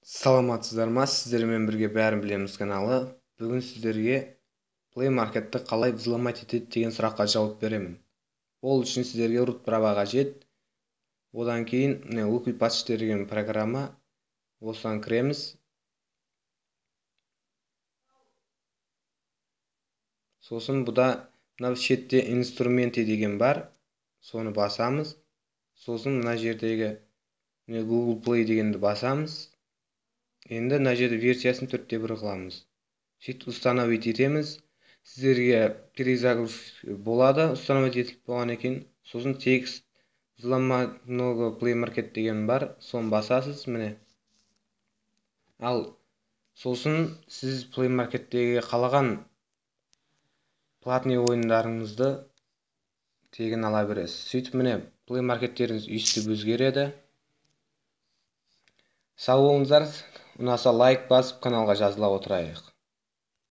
Саламатсыздар ма? Сіздермен бірге Бәрін білеміз каналы. Бүгін сіздерге Play Marketті қалай взломать етеді деген сұраққа жауап беремін. Ол үшін сіздерге root права қажет. Одан кейін міне Lucky Patch деген программа, осыған кіреміз. Сосын бұда мына шетте инструменты деген бар. Соны басамыз. Сосын мына жердегі міне Google Play дегенді басамыз. Енді мына жерде версиясын 4.1 қыламыз. Сөйтіп установить етеміз. Сіздерге перезагрузка болады, установить етіліп болған екен. Сосын текст взломанного Play Market деген бар, соны басасыз міне. Ал сосын сіз Play Market'тегі қалаған платный ойындарыңызды тегін ала бересіз. Сөйтіп міне Play Marketтеріңіз өйстіп өзгереді. Сау болыңыздар. Ұнаса лайк басып каналға жазыла отырайық.